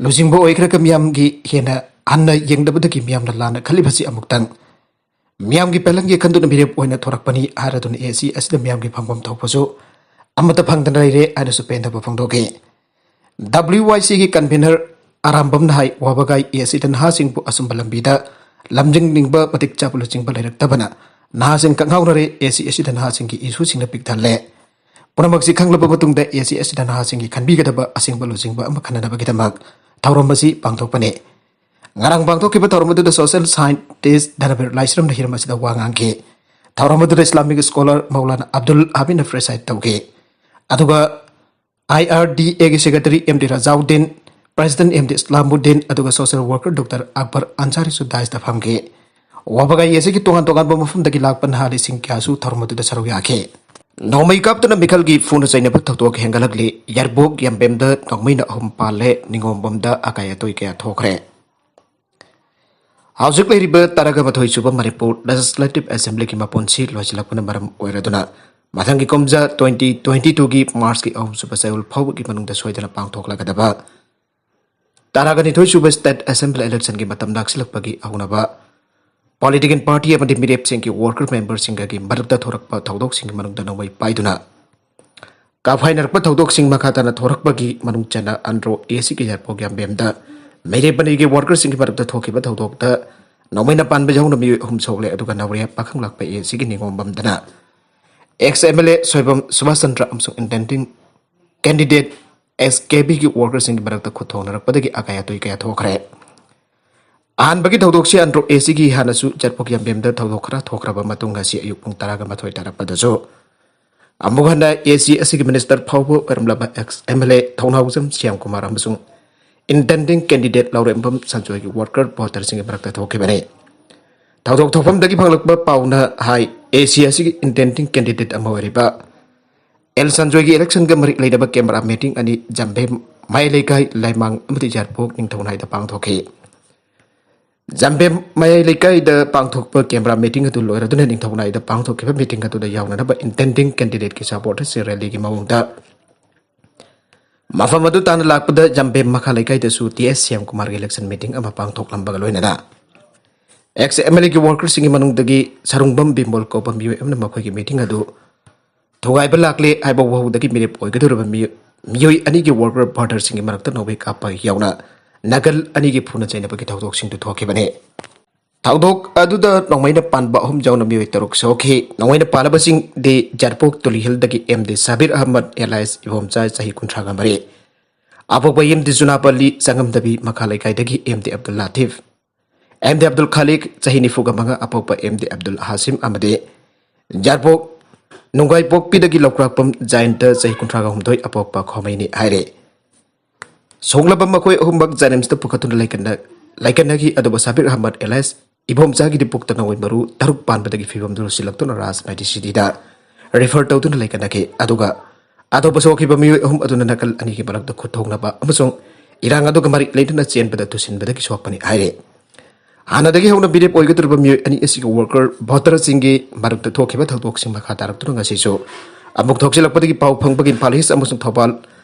ꯂꯨꯆꯤꯡꯕ ꯑꯣꯏꯈ꯭ꯔꯒ ꯃꯤꯌꯥꯝꯒꯤ ꯍꯦꯟꯅ ꯍꯟꯅ ꯌꯦꯡꯗꯕꯗꯒꯤ ꯃꯤꯌꯥꯝꯅ ꯂꯥꯟꯅ ꯈꯜꯂꯤꯕꯁꯤ ꯑꯃꯨꯛꯇꯪ ꯃꯤꯌꯥꯝꯒꯤ ꯄꯦꯂꯟꯒꯤ ꯈꯟꯗꯨꯅ ꯃꯤꯔꯦꯞ ꯑꯣꯏꯅ ꯊꯣꯔꯛꯄꯅꯤ ꯍꯥꯏꯔꯗꯨꯅ ꯑꯦꯁꯤ ꯑꯁꯤꯗ ꯃꯤꯌꯥꯝꯒꯤ ꯐꯪꯐꯝ ꯊꯣꯛꯄꯁꯨ ꯑꯃꯠꯇ ꯐꯪꯗꯅ ꯂꯩꯔꯦ ꯍꯥꯏꯅꯁꯨ ꯄꯦꯟꯗꯕ ꯐꯣꯡꯗꯣꯛꯈꯤ꯫ ꯗꯕ꯭ꯂꯤꯌꯨ ꯋꯥꯏ ꯁꯤꯒꯤ ꯀꯟꯚꯤꯅꯔ ꯑꯔꯥꯝꯕꯝꯅ ꯍꯥꯏ, ꯋꯥꯕꯒꯥꯏ ꯑꯦꯁꯤꯗ ꯅꯍꯥꯁꯤꯡꯕꯨ ꯑꯆꯨꯝꯕ ꯂꯝꯕꯤꯗ ꯂꯝꯖꯤꯡꯅꯤꯡꯕ ꯃꯇꯤꯛ ꯆꯥꯕ ꯂꯨꯆꯤꯡꯕ ꯂꯩꯔꯛꯇꯕꯅ ꯅꯍꯥꯁꯤꯡ ꯀꯛꯉꯥꯎꯅꯔꯦ꯫ ꯑꯦꯁꯤ ꯑꯁꯤꯗ ꯅꯍꯥꯁꯤꯡꯒꯤ ꯏꯁꯨꯁꯤꯡꯅ ꯄꯤꯛ ꯊꯜꯂꯦ꯫ ꯄꯨꯝꯅꯃꯛꯁꯤ ꯈꯪꯂꯕ ꯃꯇꯨꯡꯗ ꯑꯦꯁꯤ ꯑꯁꯤꯗ ꯅꯍꯥꯁꯤꯡꯒꯤ ꯈꯟꯕꯤꯒꯗꯕ ꯑꯁꯦꯡꯕ ꯂꯨꯆꯤꯡꯕ ꯑꯃ ꯈꯟꯅꯅꯕꯒꯤꯗꯃꯛ ꯊꯧꯔꯝ ꯑꯁꯤ ꯄꯥꯡꯊꯣꯛꯄꯅꯤ꯫ ꯉꯔꯥꯡ ꯄꯥꯡꯊꯣꯛꯈꯤꯕ ꯊꯧꯔꯝ ꯑꯗꯨꯗ ꯁꯣꯁꯤꯌꯦꯜ ꯁꯥꯏꯟꯇꯤꯁ ꯙꯅꯕꯤꯔ ꯂꯥꯏꯁ꯭ꯔꯝꯅ ꯍꯤꯔꯝ ꯑꯁꯤꯗ ꯋꯥ ꯉꯥꯡꯈꯤ꯫ ꯊꯧꯔꯝ ꯑꯗꯨꯗ ꯏꯁꯂꯥꯃꯤꯛ ꯁ꯭ꯀꯣꯂꯔ ꯃꯧꯂꯥꯅꯥ ꯑꯕꯗꯨꯜ ꯍꯥꯕꯤꯅ ꯄ꯭ꯔꯦꯁꯥꯏꯗ ꯇꯧꯈꯤ꯫ ꯑꯗꯨꯒ ꯑꯥꯏ ꯑꯥꯔ ꯗꯤ ꯑꯦꯒꯤ secretary M D Rajauddin, president M D Islamuddin, ꯑꯗꯨꯒ ꯁꯣꯁꯤꯌꯦꯜ ꯋꯥꯔꯀꯔ ꯗꯣꯛꯇꯔ ꯑꯛꯕꯔ ꯑꯟꯁꯥꯔꯤꯁꯨ ꯗꯥꯏꯁꯇ ꯐꯝꯈꯤ꯫ ꯋꯥꯕꯒꯥꯏ ꯑꯁꯤꯒꯤ ꯇꯣꯉꯥꯟ ꯇꯣꯉꯥꯟꯕ ꯃꯐꯝꯗꯒꯤ ꯂꯥꯛꯄ ꯅꯍꯥ ꯂꯤꯁꯤꯡ ꯀꯌꯥꯁꯨ ꯊꯧꯔꯝ ꯑꯗꯨꯗ ꯁꯔꯨꯛ ꯌꯥꯈꯤ꯫ ꯅꯣꯡꯃꯩ ꯀꯥꯞꯇꯨꯅ ꯃꯤꯈꯜꯒꯤ ꯐꯨꯅ ꯆꯩꯅꯕ ꯊꯧꯗꯣꯛ ꯍꯦꯟꯒꯠꯂꯛꯂꯤ꯫ ꯌꯥꯏꯔꯤꯄꯣꯛ ꯌꯥꯝꯕꯦꯝꯗ ꯅꯣꯡꯃꯩꯅ ꯑꯍꯨꯝ ꯄꯥꯜꯂꯦ꯫ ꯅꯤꯉꯣꯝꯕꯝꯗ ꯑꯀꯥꯏ ꯑꯇꯣꯏ ꯀꯌꯥ ꯊꯣꯛꯈ꯭ꯔꯦ꯫ ꯍꯧꯖꯤꯛ ꯂꯩꯔꯤꯕ ꯇꯔꯥꯒ ꯃꯥꯊꯣꯏ ꯁꯨꯕ ꯃꯅꯤꯄꯨꯔ ꯂꯦꯖꯤꯁꯂꯦꯇꯤꯚ ꯑꯦꯁꯦꯝꯕ꯭ꯂꯤꯒꯤ ꯃꯄꯣꯟꯁꯤ ꯂꯣꯏꯁꯤꯜꯂꯛꯄꯅ ꯃꯔꯝ ꯑꯣꯏꯔꯗꯨꯅ, ꯃꯊꯪꯒꯤ ꯀꯨꯝꯖꯥ twenty twenty-two ꯒꯤ ꯃꯥꯔꯆꯀꯤ ꯑꯍꯨꯝ ꯁꯨꯕ ꯆꯌꯣꯜ ꯐꯥꯎꯕꯒꯤ ꯃꯅꯨꯡꯗ ꯁꯣꯏꯗꯅ ꯄꯥꯡꯊꯣꯛꯂꯒꯗꯕ ꯇꯔꯥꯒ ꯅꯤꯊꯣꯏ ꯁꯨꯕ ꯁ꯭ꯇꯦꯠ ꯑꯦꯁꯦꯝꯕ꯭ꯂꯤ ꯏꯂꯦꯛꯁꯟꯒꯤ ꯃꯇꯝ ꯅꯛꯁꯤꯜꯂꯛꯄꯒꯤ ꯍꯧꯅꯕ ꯄꯣꯂꯤꯇꯤꯀꯦꯜ ꯄꯥꯔꯇꯤ ꯑꯃꯗꯤ ꯃꯤꯔꯦꯞꯁꯤꯡꯒꯤ ꯋꯥꯔꯀꯔ ꯃꯦꯝꯕꯔꯁꯤꯡꯒꯒꯤ ꯃꯔꯛꯇ ꯊꯣꯔꯛꯄ ꯊꯧꯗꯣꯛꯁꯤꯡꯒꯤ ꯃꯅꯨꯡꯗ ꯅꯣꯡꯃꯩ ꯄꯥꯏꯗꯨꯅ ꯀꯥꯞꯈꯥꯏꯅꯔꯛꯄ ꯊꯧꯗꯣꯛꯁꯤꯡ ꯃꯈꯥ ꯇꯥꯅ ꯊꯣꯔꯛꯄꯒꯤ ꯃꯅꯨꯡ ꯆꯟꯅ ꯑꯟꯗ꯭ꯔꯣ ꯑꯦ ꯁꯤꯒꯤ ꯌꯥꯏꯔꯤꯄꯣꯛ ꯌꯥꯝꯕꯦꯝꯗ ꯃꯤꯔꯦꯞ ꯑꯅꯤꯒꯤ ꯋꯥꯔꯀꯔꯁꯤꯡꯒꯤ ꯃꯔꯛꯇ ꯊꯣꯛꯈꯤꯕ ꯊꯧꯗꯣꯛꯇ ꯅꯣꯡꯃꯩꯅ ꯄꯥꯟꯕ ꯌꯥꯎꯅ ꯃꯤꯑꯣꯏ ꯑꯍꯨꯝ ꯁꯣꯛꯂꯦ, ꯑꯗꯨꯒ ꯅꯥꯎꯔꯦꯝ ꯄꯥꯈꯪ ꯂꯥꯛꯄ ꯑꯦ ꯁꯤꯒꯤ ꯅꯤꯉꯣꯝꯕꯝꯗꯅ ex M L A Soibam ꯁꯨꯕꯥꯁ ꯆꯟꯗ꯭ꯔ ꯑꯃꯁꯨꯡ ꯏꯟꯇꯦꯟꯗꯤꯡ ꯀꯦꯟꯗꯤꯗꯦꯠ ꯑꯦꯁ ꯀꯦ ꯕꯤꯒꯤ ꯋꯥꯔꯀꯔꯁꯤꯡꯒꯤ ꯃꯔꯛꯇ ꯈꯨꯠ ꯊꯣꯡꯅꯔꯛꯄꯗꯒꯤ ꯑꯀꯥꯏ ꯑꯇꯣꯏ ꯀꯌꯥ ꯊꯣꯛꯈ꯭ꯔꯦ꯫ ꯑꯍꯥꯟꯕꯒꯤ ꯊꯧꯗꯣꯛꯁꯤ ꯑꯟꯗ꯭ꯔꯣ ꯑꯦ ꯁꯤꯒꯤ ꯍꯥꯟꯅꯁꯨ ꯌꯥꯏꯔꯤꯄꯣꯛ ꯌꯥꯝꯕꯦꯝꯗ ꯊꯧꯗꯣꯛ ꯈꯔ ꯊꯣꯛꯈ꯭ꯔꯕ ꯃꯇꯨꯡ ꯉꯁꯤ ꯑꯌꯨꯛ ꯄꯨꯡ ꯇꯔꯥꯒ ꯃꯥꯊꯣꯏ ꯇꯥꯔꯛꯄꯗꯁꯨ ꯑꯃꯨꯛ ꯍꯟꯅ ꯑꯦ ꯁꯤ ꯑꯁꯤꯒꯤ ꯃꯤꯅꯤꯁꯇꯔ ꯐꯥꯎꯕ ꯑꯣꯏꯔꯝꯂꯕ ex M L A Thounaojam Shyam Kumar ꯑꯃꯁꯨꯡ ꯏꯟꯇꯦꯟꯗꯤꯡ ꯀꯦꯟꯗꯤꯗꯦꯠ ꯂꯥꯎꯔꯦꯝꯕꯝ ꯁꯟꯖꯣꯏꯒꯤ ꯋꯥꯔꯀꯔ ꯚꯣꯇꯔꯁꯤꯡꯒꯤ ꯃꯔꯛꯇ ꯊꯣꯛꯈꯤꯕꯅꯤ꯫ ꯊꯧꯗꯣꯛ ꯊꯣꯛꯐꯝꯗꯒꯤ ꯐꯪꯂꯛꯄ ꯄꯥꯎꯅ ꯍꯥꯏ, ꯑꯦ ꯁꯤ ꯑꯁꯤꯒꯤ ꯏꯟꯇꯦꯟꯗꯤꯡ ꯀꯦꯟꯗꯤꯗꯦꯠ ꯑꯃ ꯑꯣꯏꯔꯤꯕ ꯑꯦꯜ ꯁꯟꯖꯣꯏꯒꯤ ꯏꯂꯦꯛꯁꯟꯒ ꯃꯔꯤ ꯂꯩꯅꯕ ꯀꯦꯃꯦꯔꯥ ꯃꯤꯇꯤꯡ ꯑꯅꯤ ꯖꯥꯝꯕꯦꯝ ꯃꯌꯥꯏ ꯂꯩꯀꯥꯏ, ꯂꯥꯏꯃꯥꯡ ꯑꯃꯗꯤ ꯌꯥꯏꯔꯤꯄꯣꯛ ꯅꯤꯡꯊꯧꯅꯥꯏꯗ ꯄꯥꯡꯊꯣꯛꯈꯤ꯫ ꯖꯥꯝꯕꯦꯝ ꯃꯌꯥꯏ ꯂꯩꯀꯥꯏꯗ ꯄꯥꯡꯊꯣꯛꯄ ꯀꯦꯃꯦꯔꯥ ꯃꯤꯇꯤꯡ ꯑꯗꯨ ꯂꯣꯏꯔꯗꯨꯅ ꯅꯤꯡꯊꯧꯅꯥꯏꯗ ꯄꯥꯡꯊꯣꯛꯈꯤꯕ ꯃꯤꯇꯤꯡ ꯑꯗꯨꯗ ꯌꯥꯎꯅꯅꯕ ꯏꯟꯇꯦꯟꯗꯤꯡ ꯀꯦꯟꯗꯤꯗꯦꯠꯀꯤ ꯁꯄꯣꯔꯇꯔꯁꯤꯡ ꯔꯦꯂꯤꯒꯤ ꯃꯑꯣꯡꯗ ꯃꯐꯝ ꯑꯗꯨ ꯇꯥꯟꯅ ꯂꯥꯛꯄꯗ ꯖꯥꯝꯕꯦꯝ ꯃꯈꯥ ꯂꯩꯀꯥꯏꯗꯁꯨ ꯇꯤ ꯑꯦꯁ ꯁ꯭ꯌꯥꯝꯀꯨꯃꯥꯔꯒꯤ ꯏꯂꯦꯛꯁꯟ ꯃꯤꯇꯤꯡ ꯑꯃ ꯄꯥꯡꯊꯣꯛꯂꯝꯕꯒ ꯂꯣꯏꯅꯅ ꯑꯦꯛꯁ ꯑꯦꯝ ꯑꯦꯜ ꯑꯦꯒꯤ ꯋꯥꯔꯀꯔꯁꯤꯡꯒꯤ ꯃꯅꯨꯡꯗꯒꯤ ꯁꯔꯨꯡꯕꯝ ꯕꯤꯃꯣꯜ ꯀꯧꯕ ꯃꯤꯑꯣꯏ ꯑꯃꯅ ꯃꯈꯣꯏꯒꯤ ꯃꯤꯇꯤꯡ ꯑꯗꯨ ꯊꯨꯒꯥꯏꯕ ꯂꯥꯛꯂꯦ ꯍꯥꯏꯕ ꯋꯥꯍꯧꯗꯒꯤ ꯃꯤꯔꯦꯞ ꯑꯣꯏꯒꯗꯧꯔꯤꯕ ꯃꯤꯑꯣꯏ, ꯃꯤꯑꯣꯏ ꯑꯅꯤꯒꯤ ꯋꯥꯔꯀꯔ ꯚꯣꯇꯔꯁꯤꯡꯒꯤ ꯃꯔꯛꯇ ꯅꯣꯡꯃꯩ ꯀꯥꯞꯄ ꯌꯥꯎꯅ ꯅꯥꯀꯜ ꯑꯅꯤꯒꯤ ꯐꯨꯅ ꯆꯩꯅꯕꯒꯤ ꯊꯧꯗꯣꯛꯁꯤꯡꯗꯨ ꯊꯣꯛꯈꯤꯕꯅꯤ꯫ ꯊꯧꯗꯣꯛ ꯑꯗꯨꯗ ꯅꯣꯡꯃꯩꯅ ꯄꯥꯟꯕ ꯑꯍꯨꯝ ꯌꯥꯎꯅ ꯃꯤꯑꯣꯏ ꯇꯔꯨꯛ ꯁꯣꯛꯈꯤ꯫ ꯅꯣꯡꯃꯩꯅ ꯄꯥꯜꯂꯕꯁꯤꯡꯗꯤ ꯌꯥꯏꯔꯤꯄꯣꯛ ꯇꯨꯂꯤ ꯍꯤꯜꯗꯒꯤ ꯑꯦꯝ ꯗꯤ ꯁꯥꯕꯤꯔ ꯑꯍꯃꯗ ꯑꯦꯂꯥꯏꯁ ꯏꯕꯣꯝꯆꯥ, ꯆꯍꯤ ꯀꯨꯟꯊ꯭ꯔꯥꯒ ꯃꯔꯤ, ꯑꯄꯣꯛꯄ ꯑꯦꯝ ꯗꯤ ꯖꯨꯅꯥꯄꯜꯂꯤ ꯆꯪꯉꯝꯗꯕꯤ ꯃꯈꯥ ꯂꯩꯀꯥꯏꯗꯒꯤ M D Abdul Latif, M D Abdul Khalik, ꯆꯍꯤ ꯅꯤꯐꯨꯒ ꯃꯉꯥ, ꯑꯄꯣꯛꯄ ꯑꯦꯝ ꯗꯤ ꯑꯕꯗꯨꯜ ꯍꯥꯁꯤꯝ ꯑꯃꯗꯤ ꯌꯥꯏꯔꯤꯄꯣꯛ ꯅꯨꯡꯒꯥꯏꯄꯣꯛꯄꯤꯗꯒꯤ ꯂꯧꯀ꯭ꯔꯥꯛꯄꯝ ꯖꯌꯟꯇ, ꯆꯍꯤ ꯀꯨꯟꯊ꯭ꯔꯥꯒ ꯍꯨꯝꯗꯣꯏ, ꯑꯄꯣꯛꯄ ꯈꯣꯃꯩꯅꯤ ꯍꯥꯏꯔꯦ꯫ ꯁꯣꯛꯂꯕ ꯃꯈꯣꯏ ꯑꯍꯨꯝꯃꯛ ꯖꯦꯅꯤꯝꯁꯇ ꯄꯨꯈꯠꯇꯨꯅ ꯂꯩꯀꯟꯅ-, ꯂꯩꯀꯠꯅꯈꯤ, ꯑꯗꯨꯕꯨ ꯁꯥꯕꯤꯔ ꯑꯍꯃꯗ ꯑꯦꯂꯥꯏꯁ ꯏꯕꯣꯝꯆꯥꯒꯤꯗꯤ ꯄꯨꯛꯇ ꯅꯣꯡꯃꯩ ꯃꯔꯨ ꯇꯔꯨꯛ ꯄꯥꯟꯕꯗꯒꯤ ꯐꯤꯕꯝꯗꯨ ꯂꯨꯁꯤꯜꯂꯛꯇꯨꯅ ꯔꯥꯖ ꯃꯦꯗꯤꯁꯤꯇꯤꯗ ꯔꯤꯐꯔ ꯇꯧꯗꯨꯅ ꯂꯩꯀꯠꯅꯈꯤ꯫ ꯑꯗꯨꯒ ꯑꯇꯣꯞꯄ ꯁꯣꯛꯈꯤꯕ ꯃꯤꯑꯣꯏ ꯑꯍꯨꯝ ꯑꯗꯨꯅ ꯅꯥꯀꯜ ꯑꯅꯤꯒꯤ ꯃꯔꯛꯇ ꯈꯨꯠ ꯊꯣꯛꯅꯕ ꯑꯃꯁꯨꯡ ꯏꯔꯥꯡ ꯑꯗꯨꯒ ꯃꯔꯤ ꯂꯩꯅꯅ ꯆꯦꯟꯕꯗ ꯇꯨꯁꯤꯟꯕꯗꯒꯤ ꯁꯣꯛꯄꯅꯤ ꯍꯥꯏꯔꯤ꯫ ꯍꯥꯟꯅꯗꯒꯤ ꯍꯧꯅ ꯃꯤꯔꯦꯞ ꯑꯣꯏꯒꯗꯧꯔꯤꯕ ꯃꯤꯑꯣꯏ ꯑꯅꯤ ꯑꯁꯤꯒꯤ ꯋꯥꯔꯀꯔ ꯚꯣꯇꯔꯁꯤꯡꯒꯤ ꯃꯔꯛꯇ ꯊꯣꯛꯈꯤꯕ ꯊꯧꯗꯣꯛꯁꯤꯡ ꯃꯈꯥ ꯇꯥꯔꯛꯇꯨꯅ ꯉꯁꯤꯁꯨ ꯑꯃꯨꯛ ꯊꯣꯛꯆꯤꯜꯂꯛꯄꯗꯒꯤ ꯄꯥꯎ ꯐꯪꯕꯒꯤ ꯏꯝꯐꯥꯜ ꯏꯁ ꯑꯃꯁꯨꯡ ꯊꯧꯕꯥꯜ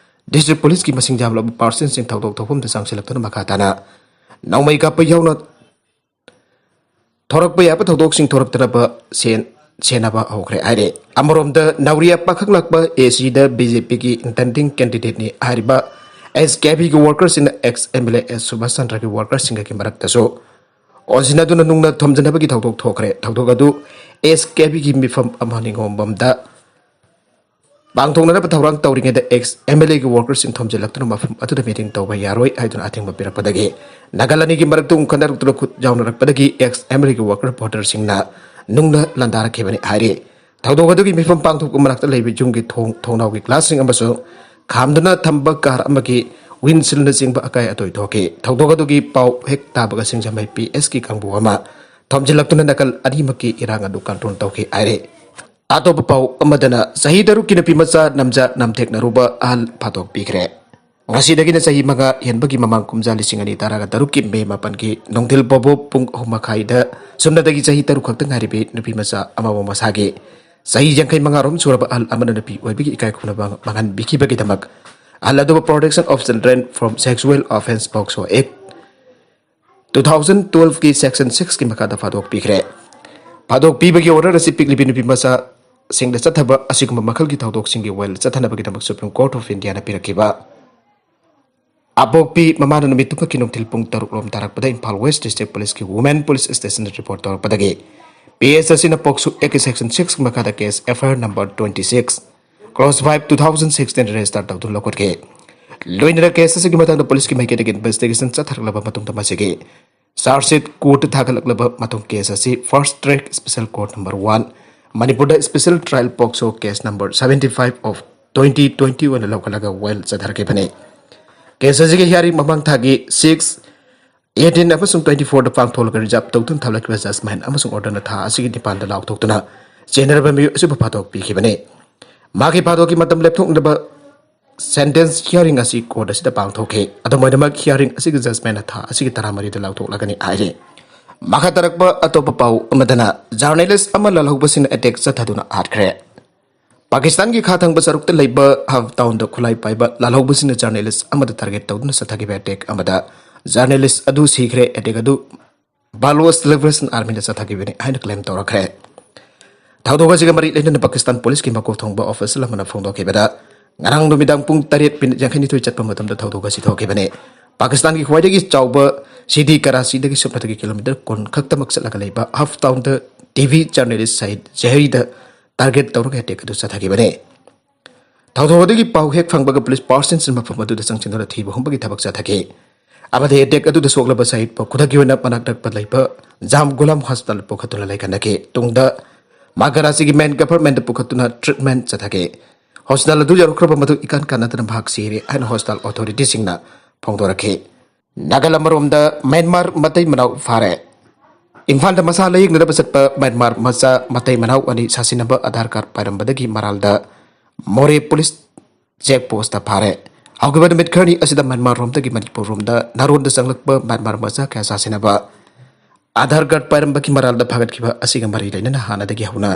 ꯗꯤꯁꯇ꯭ꯔꯤꯛ ꯄꯨꯂꯤꯁꯀꯤ ꯃꯁꯤꯡ ꯌꯥꯝꯂꯕ ꯄꯥꯔꯁꯟꯁꯤꯡ ꯊꯧꯗꯣꯛ ꯊꯣꯛꯐꯝꯗ ꯆꯪꯁꯤꯜꯂꯛꯇꯨꯅ ꯃꯈꯥ ꯇꯥꯅ ꯅꯣꯡꯃꯩ ꯀꯥꯞꯄ ꯌꯥꯎꯅ ꯊꯣꯔꯛꯄ ꯌꯥꯕ ꯊꯧꯗꯣꯛꯁꯤꯡ ꯊꯣꯔꯛꯇꯅꯕ ꯁꯦꯟ ꯁꯦꯟꯅꯕ ꯍꯧꯈ꯭ꯔꯦ ꯍꯥꯏꯔꯦ꯫ ꯑꯃꯔꯣꯝꯗ ꯅꯧꯔꯤꯌꯥ ꯄꯥꯈꯪꯂꯥꯛꯄ ꯑꯦ ꯁꯤꯗ ꯕꯤ ꯖꯦ ꯄꯤꯒꯤ ꯏꯟꯇꯦꯟꯗꯤꯡ ꯀꯦꯟꯗꯤꯗꯦꯠꯅꯤ ꯍꯥꯏꯔꯤꯕ ꯑꯦꯁ ꯀꯦ ꯕꯤꯒꯤ ꯋꯥꯔꯀꯔꯁꯤꯡꯅ ex M L A S ꯁꯨꯕꯥꯁ ꯆꯟꯗ꯭ꯔꯒꯤ ꯋꯥꯔꯀꯔꯁꯤꯡꯒꯒꯤ ꯃꯔꯛꯇꯁꯨ ꯑꯣꯟꯁꯤꯟꯅꯗꯨꯅ ꯅꯨꯡꯅ ꯊꯣꯝꯖꯤꯟꯅꯕꯒꯤ ꯊꯧꯗꯣꯛ ꯊꯣꯛꯈ꯭ꯔꯦ꯫ ꯊꯧꯗꯣꯛ ꯑꯗꯨ ꯑꯦꯁ ꯀꯦ ꯕꯤꯒꯤ ꯃꯤꯐꯝ ꯑꯃ ꯅꯤꯉꯣꯝꯕꯝꯗ ꯄꯥꯡꯊꯣꯛꯅꯅꯕ ꯊꯧꯔꯥꯡ ꯇꯧꯔꯤꯉꯩꯗ ꯑꯦꯛꯁ ꯑꯦꯝ ꯑꯦꯜ ꯑꯦꯒꯤ ꯋꯥꯔꯀꯔꯁꯤꯡ ꯊꯣꯝꯖꯤꯜꯂꯛꯇꯨꯅ ꯃꯐꯝ ꯑꯗꯨꯗ ꯃꯤꯇꯤꯡ ꯇꯧꯕ ꯌꯥꯔꯣꯏ ꯍꯥꯏꯗꯨꯅ ꯑꯊꯤꯡꯕ ꯄꯤꯔꯛꯄꯗꯒꯤ ꯅꯥꯒꯜ ꯑꯅꯤꯒꯤ ꯃꯔꯛꯇ ꯎꯪꯈꯠꯅꯔꯛꯇꯨꯅ ꯈꯨꯠ ꯌꯥꯎꯅꯔꯛꯄꯗꯒꯤ ꯑꯦꯛꯁ ꯑꯦꯝ ꯑꯦꯜ ꯑꯦꯒꯤ ꯋꯥꯔꯀꯔ ꯚꯣꯇꯔꯁꯤꯡꯅ ꯅꯨꯡꯅ ꯂꯥꯟꯗꯥꯔꯛꯈꯤꯕꯅꯤ ꯍꯥꯏꯔꯤ꯫ ꯊꯧꯗꯣꯛ ꯑꯗꯨꯒꯤ ꯃꯤꯐꯝ ꯄꯥꯡꯊꯣꯛꯄ ꯃꯅꯥꯛꯇ ꯂꯩꯕ ꯌꯨꯝꯒꯤ ꯊꯣꯡ ꯊꯣꯡꯅꯥꯎꯒꯤ ꯒ꯭ꯂꯥꯁꯁꯤꯡ ꯑꯃꯁꯨꯡ ꯈꯥꯝꯗꯨꯅ ꯊꯝꯕ ꯀꯥꯔ ꯑꯃꯒꯤ ꯋꯤꯟꯁꯤꯜꯅꯆꯤꯡꯕ ꯑꯀꯥꯏ ꯑꯇꯣꯏ ꯊꯣꯛꯈꯤ꯫ ꯊꯧꯗꯣꯛ ꯑꯗꯨꯒꯤ ꯄꯥꯎ ꯍꯦꯛ ꯇꯥꯕꯒ ꯁꯤꯡꯖꯃꯩ ꯄꯤ ꯑꯦꯁꯀꯤ ꯀꯥꯡꯕꯨ ꯑꯃ ꯊꯣꯝꯖꯤꯜꯂꯛꯇꯨꯅ ꯅꯥꯀꯜ ꯑꯅꯤꯃꯛꯀꯤ ꯏꯔꯥꯡ ꯑꯗꯨ ꯀꯟꯇ꯭ꯔꯣꯜ ꯇꯧꯈꯤ ꯍꯥꯏꯔꯤ꯫ ꯑꯇꯣꯞꯄ ꯄꯥꯎ ꯑꯃꯗꯅ ꯆꯍꯤ ꯇꯔꯨꯛꯀꯤ ꯅꯨꯄꯤ ꯃꯆꯥ ꯅꯝꯖ ꯅꯝꯊꯦꯛꯅꯔꯨꯕ ꯑꯍꯜ ꯐꯥꯗꯣꯛꯄꯤꯈ꯭ꯔꯦ꯫ ꯉꯁꯤꯗꯒꯤꯅ ꯆꯍꯤ ꯃꯉꯥ ꯍꯦꯟꯕꯒꯤ ꯃꯃꯥꯡ ꯀꯨꯝꯖꯥ ꯂꯤꯁꯤꯡ ꯑꯅꯤ ꯇꯔꯥꯒ ꯇꯔꯨꯛꯀꯤ ꯃꯦ ꯃꯥꯄꯟꯒꯤ ꯅꯨꯡꯊꯤꯜ ꯕꯣꯕꯣ ꯄꯨꯡ ꯑꯍꯨꯝ ꯃꯈꯥꯏꯗ ꯁꯨꯞꯅꯗꯒꯤ ꯆꯍꯤ ꯇꯔꯨꯛ ꯈꯛꯇ ꯉꯥꯏꯔꯤꯕꯤ ꯅꯨꯄꯤ ꯃꯆꯥ ꯑꯃꯕꯨ ꯃꯁꯥꯒꯤ ꯆꯍꯤ ꯌꯥꯡꯈꯩ ꯃꯉꯥ ꯔꯣꯝ ꯁꯨꯔꯕ ꯑꯍꯜ ꯑꯃꯅ ꯅꯨꯄꯤ ꯑꯣꯏꯕꯒꯤ ꯏꯀꯥꯏ ꯈꯨꯝꯅꯕ ꯃꯥꯡꯍꯟꯕꯤꯈꯤꯕꯒꯤꯗꯃꯛ ꯑꯍꯜ ꯑꯗꯨꯕꯨ Protection of Children from Sexual Offence POCSO Act two thousand twelve ꯀꯤ section six ꯀꯤ ꯃꯈꯥꯗ ꯐꯥꯗꯣꯛꯄꯤꯈ꯭ꯔꯦ꯫ ꯐꯥꯗꯣꯛꯄꯤꯕꯒꯤ order ꯑꯁꯤ ꯄꯤꯛꯂꯤꯕꯤ ꯅꯨꯄꯤ ꯃꯆꯥꯁꯤꯡꯗ ꯆꯠꯊꯕ ꯑꯁꯤꯒꯨꯝꯕ ꯃꯈꯜꯒꯤ ꯊꯧꯗꯣꯛꯁꯤꯡꯒꯤ ꯋꯥꯌꯦꯜ ꯆꯠꯊꯅꯕꯒꯤꯗꯃꯛ Supreme Court of Indiaꯅ ꯄꯤꯔꯛꯈꯤꯕ ꯑꯄꯣꯛꯄꯤ ꯃꯃꯥꯅ ꯅꯨꯃꯤꯠꯇꯨꯃꯛꯀꯤ ꯅꯨꯡꯊꯤꯜ ꯄꯨꯡ ꯇꯔꯨꯛ ꯂꯣꯝ ꯇꯥꯔꯛꯄꯗ Imphal West District Policeꯀꯤ Women Police Stationꯗ report ꯇꯧꯔꯛꯄꯗꯒꯤ P S ꯑꯁꯤꯅ POCSO Act section six ꯃꯈꯥꯗ case F I R number twenty six cross five two thousand sixteen register ꯇꯧꯗꯨꯅ ꯂꯧꯈꯠꯈꯤ꯫ ꯂꯣꯏꯅꯅ case ꯑꯁꯤꯒꯤ ꯃꯇꯥꯡꯗ ꯄꯨꯂꯤꯁꯀꯤ ꯃꯥꯏꯀꯩꯗꯒꯤ investigation ꯆꯠꯊꯔꯛꯂꯕ ꯃꯇꯨꯡꯗ ꯃꯁꯤꯒꯤ charge sheet court ꯊꯥꯒꯠꯂꯛꯂꯕ ꯃꯇꯨꯡ case ꯑꯁꯤ Fast Track Special Court number one, ꯃꯅꯤꯄꯨꯔꯗ Special Trial POCSO case number seventy five of twenty twenty ꯑꯣꯏꯅ ꯂꯧꯈꯠꯂꯒ ꯋꯥꯌꯦꯜ ꯆꯠꯊꯔꯛꯈꯤꯕꯅꯤ꯫ Case ꯑꯁꯤꯒꯤ hearing ꯃꯃꯥꯡ ꯊꯥꯒꯤ six, eighteen ꯑꯃꯁꯨꯡ twenty fourꯗ ꯄꯥꯡꯊꯣꯛꯂꯒ reserve ꯇꯧꯗꯨꯅ ꯊꯝꯂꯛꯈꯤꯕ judgment ꯑꯃꯁꯨꯡ orderꯅ ꯊꯥ ꯑꯁꯤꯒꯤ ꯅꯤꯄꯥꯟꯗ ꯂꯥꯎꯊꯣꯛꯇꯨꯅ ꯆꯦꯟꯅꯔꯕ ꯃꯤꯑꯣꯏ ꯑꯁꯤꯕꯨ ꯐꯥꯗꯣꯛꯄꯤꯈꯤꯕꯅꯤ꯫ ꯃꯥꯒꯤ ꯐꯥꯗꯣꯛꯀꯤ ꯃꯇꯝ ꯂꯦꯞꯊꯣꯛꯅꯕ sentence hearing ꯑꯁꯤ court ꯑꯁꯤꯗ ꯄꯥꯡꯊꯣꯛꯈꯤ꯫ ꯑꯗꯨꯝ ꯑꯣꯏꯅꯃꯛ hearing ꯑꯁꯤꯒꯤ judgmentꯅ ꯊꯥ ꯑꯁꯤꯒꯤ ꯇꯔꯥꯃꯔꯤꯗ ꯂꯥꯎꯊꯣꯛꯂꯒꯅꯤ ꯍꯥꯏꯔꯤ꯫ ꯃꯈꯥ ꯇꯥꯔꯛꯄ ꯑꯇꯣꯞꯄ ꯄꯥꯎ ꯑꯃꯗꯅ, ꯖꯔꯅꯦꯂꯤꯁ ꯑꯃ ꯂꯥꯜꯍꯧꯕꯁꯤꯡꯅ ꯑꯦꯇꯦꯛ ꯆꯠꯊꯗꯨꯅ ꯍꯥꯠꯈ꯭ꯔꯦ꯫ ꯄꯥꯀꯤꯁꯇꯥꯟꯒꯤ ꯈꯥ ꯊꯪꯕ ꯁꯔꯨꯛꯇ ꯂꯩꯕ ꯍꯥꯐ ꯇꯥꯎꯟꯗ ꯈꯨꯠꯂꯥꯏ ꯄꯥꯏꯕ ꯂꯥꯜꯍꯧꯕꯁꯤꯡꯅ ꯖꯔꯅꯦꯂꯤꯁ ꯑꯃꯗ ꯇꯥꯔꯒꯦꯠ ꯇꯧꯗꯨꯅ ꯆꯠꯊꯈꯤꯕ ꯑꯦꯇꯦꯛ ꯑꯃꯗ ꯖꯔꯅꯦꯂꯤꯁ ꯑꯗꯨ ꯁꯤꯈ꯭ꯔꯦ꯫ ꯑꯦꯇꯦꯛ ꯑꯗꯨ ꯕꯥꯂꯣꯆ ꯂꯤꯕꯔꯦꯁꯟ ꯑꯥꯔꯃꯤꯅ ꯆꯠꯊꯈꯤꯕꯅꯤ ꯍꯥꯏꯅ ꯀ꯭ꯂꯦꯝ ꯇꯧꯔꯛꯈ꯭ꯔꯦ꯫ ꯊꯧꯗꯣꯛ ꯑꯁꯤꯒ ꯃꯔꯤ ꯂꯩꯅꯅ ꯄꯥꯀꯤꯁꯇꯥꯟ ꯄꯨꯂꯤꯁꯀꯤ ꯃꯀꯣꯛ ꯊꯣꯡꯕ ꯑꯣꯐꯤꯁꯤꯌꯦꯜ ꯑꯃꯅ ꯐꯣꯡꯗꯣꯛꯈꯤꯕꯗ, ꯉꯔꯥꯡ ꯅꯨꯃꯤꯗꯥꯡ ꯄꯨꯡ ꯇꯔꯦꯠ ꯃꯤꯅꯤꯠ ꯌꯥꯡꯈꯩꯅꯤꯊꯣꯏ ꯆꯠꯄ ꯃꯇꯝꯗ ꯊꯧꯗꯣꯛ ꯑꯁꯤ ꯊꯣꯛꯈꯤꯕꯅꯤ꯫ ꯄꯥꯀꯤꯁꯇꯥꯟꯒꯤ ꯈ꯭ꯋꯥꯏꯗꯒꯤ ꯆꯥꯎꯕ ꯁꯤꯇꯤ ꯀꯔꯥꯆꯤꯗꯒꯤ ꯁꯨꯞꯅꯇꯒꯤ ꯀꯤꯂꯣꯃꯤꯇꯔ ꯀꯨꯟ ꯈꯛꯇꯃꯛ ꯆꯠꯂꯒ ꯂꯩꯕ ꯍꯥꯐ ꯇꯥꯎꯟꯗ ꯇꯤꯚꯤ ꯖꯔꯅꯦꯂꯤꯁ ꯁꯍꯤꯗ ꯖꯍꯔꯤꯗ ꯇꯥꯔꯒꯦꯠ ꯇꯧꯔꯒ ꯑꯦꯇꯦꯛ ꯑꯗꯨ ꯆꯠꯊꯈꯤꯕꯅꯤ꯫ ꯊꯧꯗꯣꯛ ꯑꯗꯨꯒꯤ ꯄꯥꯎ ꯍꯦꯛ ꯐꯪꯕꯒ ꯄꯨꯂꯤꯁ ꯄꯥꯔꯁꯟꯁꯤꯡ ꯃꯐꯝ ꯑꯗꯨꯗ ꯆꯪꯁꯤꯟꯗꯨꯅ ꯊꯤꯕ ꯍꯨꯝꯕꯒꯤ ꯊꯕꯛ ꯆꯠꯊꯈꯤ꯫ ꯑꯃꯗꯤ ꯑꯦꯇꯦꯛ ꯑꯗꯨꯗ ꯁꯣꯛꯂꯕ ꯁꯍꯤꯗꯄꯨ ꯈꯨꯗꯛꯀꯤ ꯑꯣꯏꯅ ꯃꯅꯥꯛ ꯅꯛꯄ ꯂꯩꯕ ꯖꯥꯝ ꯒꯨꯂꯥꯝ ꯍꯣꯁꯄꯤꯇꯥꯜꯗ ꯄꯨꯈꯠꯇꯨꯅ ꯂꯩꯈꯠꯅꯈꯤ꯫ ꯇꯨꯡꯗ ꯃꯥ ꯀꯔꯥꯆꯤꯒꯤ ꯃꯦꯟ ꯒꯚꯔꯟꯃꯦꯟꯗ ꯄꯨꯈꯠꯇꯨꯅ ꯇ꯭ꯔꯤꯠꯃꯦꯟ ꯆꯠꯊꯈꯤ꯫ ꯍꯣꯁꯄꯤꯇꯥꯜ ꯑꯗꯨ ꯌꯧꯔꯛꯈ꯭ꯔꯕ ꯃꯇꯨꯡ ꯏꯀꯥꯟ ꯀꯥꯟꯅꯗꯅ ꯃꯍꯥꯛ ꯁꯤꯔꯦ ꯍꯥꯏꯅ ꯍꯣꯁꯄꯤꯇꯥꯜ ꯑꯣꯊꯣꯔꯤꯇꯤꯁꯤꯡꯅ ꯐꯣꯡꯗꯣꯔꯛꯈꯤ꯫ ꯅꯥꯒꯥꯂꯦꯟ ꯑꯃꯔꯣꯝꯗ ꯃ꯭ꯌꯥꯟꯃꯥꯔ ꯃꯇꯩ ꯃꯅꯥꯎ ꯐꯥꯔꯦ꯫ ꯏꯝꯐꯥꯜꯗ ꯃꯁꯥ ꯂꯥꯌꯦꯡꯅꯅꯕ ꯆꯠꯄ ꯃ꯭ꯌꯥꯟꯃꯥꯔ ꯃꯆꯥ ꯃꯇꯩ ꯃꯅꯥꯎ ꯑꯅꯤ ꯁꯥꯁꯤꯟꯅꯕ ꯑꯥꯙꯥꯔ ꯀꯥꯔꯗ ꯄꯥꯏꯔꯝꯕꯗꯒꯤ ꯃꯔꯥꯜꯗ ꯃꯣꯔꯦ ꯄꯨꯂꯤꯁ ꯆꯦꯛ ꯄꯣꯁꯇ ꯐꯥꯔꯦ꯫ ꯍꯧꯈꯤꯕ ꯅꯨꯃꯤꯠ ꯈꯔꯅꯤ ꯑꯁꯤꯗ ꯃ꯭ꯌꯥꯟꯃꯥꯔ ꯔꯣꯝꯗꯒꯤ ꯃꯅꯤꯄꯨꯔ ꯔꯣꯝꯗ ꯅꯥꯔꯣꯟꯗ ꯆꯪꯂꯛꯄ ꯃ꯭ꯌꯥꯟꯃꯥꯔ ꯃꯆꯥ ꯀꯌꯥ ꯁꯥꯁꯤꯟꯅꯕ ꯑꯥꯙꯥꯔ ꯀꯥꯔꯗ ꯄꯥꯏꯔꯝꯕꯒꯤ ꯃꯔꯥꯜꯗ ꯐꯥꯒꯠꯈꯤꯕ ꯑꯁꯤꯒ ꯃꯔꯤ ꯂꯩꯅꯅ ꯍꯥꯟꯅꯗꯒꯤ ꯍꯧꯅ